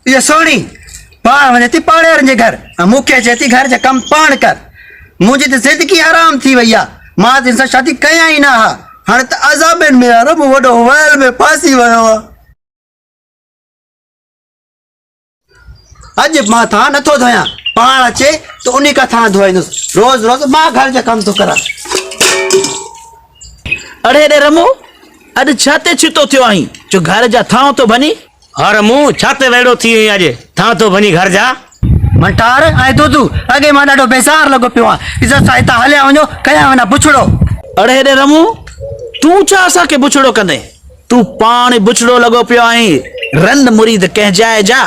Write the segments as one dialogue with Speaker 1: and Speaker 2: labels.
Speaker 1: اها سهڻي پاڻ وڃي ٿي پاڙيارن جي گهر ۽ مون کي چئي ٿي گهر جا ڪم پاڻ ڪر. منهنجي ته زندگي حرام ٿي وئي آ. مان ته هن سان شادي ڪيان ئي نه ها. هاڻي ته عذابن ۾ آ. رمون وڏو ويل ۾ ڦاسي ويو آ. اڄ مان ٿانء نٿو ڌويان. پاڻ اچي ته انهي کان ٿانء ڌوئيندس. روز روز مان گهر جا ڪم ٿو ڪران.
Speaker 2: اڙي ڙي رمون، اڄ ڇا تي ڇتو ٿيو آهين جو گهر جا ٿانء ٿو ڀڃين؟
Speaker 3: ها رمون، ڇا تي ويڙو ٿي وئين اڄ، ٿانء ٿو ڀڃين گهر جا؟
Speaker 1: منٺار ۽ دودو، اڳي مان ڏاڍو بيزار لڳو پيو آهيان. عزت سان هتان هليا وڃو، ڪيان وڃان بڇڙو.
Speaker 2: اڙي ڙي رمون، تون ڇا اسان کي بڇڙو ڪندين؟ تون پاڻ ئي بڇڙو لڳو پيو آهين، رن مريد ڪنهن جاء جا.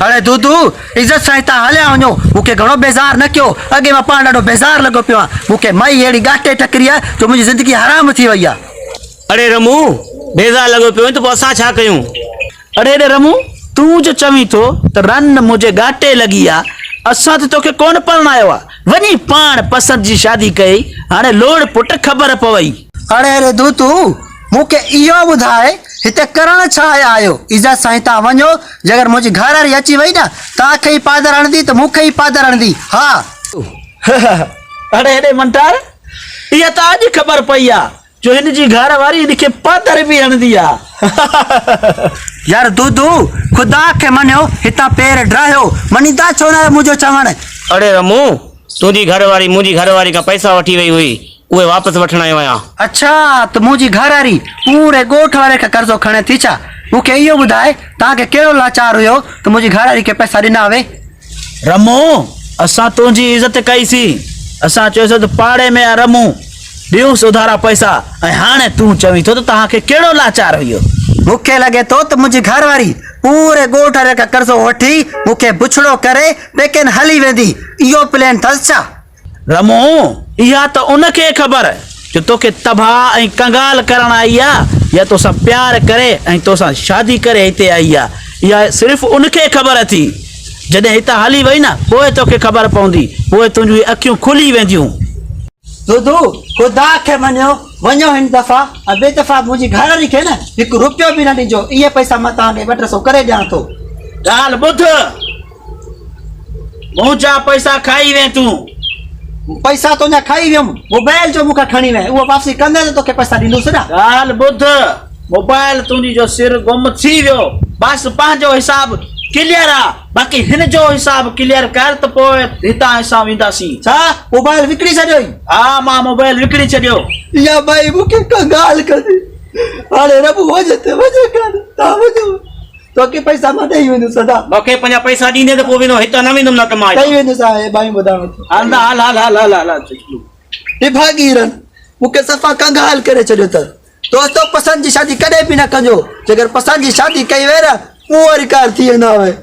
Speaker 1: اڙي دودو، عزت سان هتان هليا وڃو، مون کي گهڻو بيزار نه ڪيو، اڳي مان پاڻ ڏاڍو بيزار لڳو پيو آهيان، مون کي مائي اهڙي ڳاٽي ٽڪري آهي جو منهنجي زندگي حرام ٿي وئي آهي.
Speaker 3: اڙي رمون، بيزار لڳو پيو آهين ته پوء اسان ڇا ڪيون؟
Speaker 2: اڙي ڙي رمون، تون جو چوين ٿو ته رن منهنجي ڳاٽي لڳي آ، اسان ته توکي ڪونه پرڻايو آ، وڃي پاڻ پسند جي شادي ڪيئي، هاڻي لوڙ پٽ خبر پوئي.
Speaker 1: اڙي ڙي دودو، مون کي اهو ٻڌاء هتي ڪرڻ ڇا آيا آهيو؟ عزت سان هتان وڃو، جيڪر منهنجي گهر واري اچي وئي نه، توهان کي ئي پادر هڻندي ته مون کي ئي پادر هڻندي، ها.
Speaker 2: اڙي ڙي منٺار، اها ته اڄ خبر پئي آ جو هن جي گهر واري هن کي پادر به هڻندي آ.
Speaker 1: يار دودو، خدا کي مڃيو، هتان پير ڊاهيو، مڃيندا ڇو ناهيو منهنجو چوڻ؟
Speaker 3: اڙي رمون، تنهنجي گهر واري منهنجي گهر واري کان پئسا وٺي وئي هئي، اهي واپس وٺڻ آيو آهيان.
Speaker 1: اڇا ته منهنجي گهر واري پوري ڳوٺ واري کان قرضو کڻي ٿي ڇا؟ مون کي اهو ٻڌاء توهان کي ڪهڙو لاچار هيو ته منهنجي گهر واري کي پئسا ڏنا هئي؟
Speaker 2: رمون، اسان تنهنجي عزت ڪئي سين، اسان چيوسين ته پاڙي ۾ آ رمون، ڏيونس اڌارا پئسا ۽ هاڻي تون چوين ٿو ته توهان کي ڪهڙو لاچار هيو؟
Speaker 1: مون کي لڳي ٿو ته منهنجي گهر واري پوري ڳوٺ واري کان قرضو وٺي مون کي بڇڙو ڪري پيڪين هلي ويندي، اهو پلين ٿس ڇا؟
Speaker 2: رمون، اها ته ان کي خبر جو توکي تباهه ۽ ڪنگال ڪرڻ آئي آ يا توسان پيار ڪري ۽ توسان شادي ڪري هتي آئي آ، اها صرف ان کي خبر ٿي. جڏهن هتان هلي وئي نه پوء توکي خبر پوندي، پوء تنهنجون هي اکيون کلي وينديون.
Speaker 1: دودو، خدا کي مڃيو، وڃو هن دفعا ۽ ٻئي دفعا منهنجي گهرواري کي نه هڪ روپيو به نه ڏجو، اهي پئسا مان توهان کي 2-3 سو ڪري ڏيان ٿو.
Speaker 2: ڳالهه ٻڌ، منهنجا پئسا کائي وئين تون.
Speaker 1: پئسا تنهنجا کائي ويم، موبائل جو مون کان کڻي وئين، اهو واپسي ڪندين ته توکي پئسا ڏيندس نه.
Speaker 2: ڳالهه ٻڌ، موبائل تنهنجي جو سر گم ٿي ويو، بس پنهنجو حساب ڪليئر آ، باقي هن جو حساب ڪليئر ڪر ته پوء هتان اسان وينداسين.
Speaker 1: ڇا موبائل وڪڻي ڇڏيوئي؟
Speaker 2: ها مان موبائل وڪڻي ڇڏيو.
Speaker 1: يا ڀائي مون کي ڪا ڳالهه ڪندي، هاڻي رب وڃ ته وڃ ڪانه، توهان وڃو. توکي پئسا مان ڏئي ويندس سدا.
Speaker 3: مونکي پنهنجا پئسا ڏيندين ته پوء ويندو هتان نه ويندم نه ته مان
Speaker 1: ڏئي ويندس آء ٻائي ٻڌايان ٿو.
Speaker 2: هل نه هل هل هل هل هل هل.
Speaker 1: نڀاڳي رن مونکي صفا ڪنگال ڪري ڇڏيو اٿس. دوستو پسند جي شادي ڪڏهن به نه ڪجو جيڪر پسند جي شادي ڪئي وئي نه پوء وري ڪار ٿي نه آهي.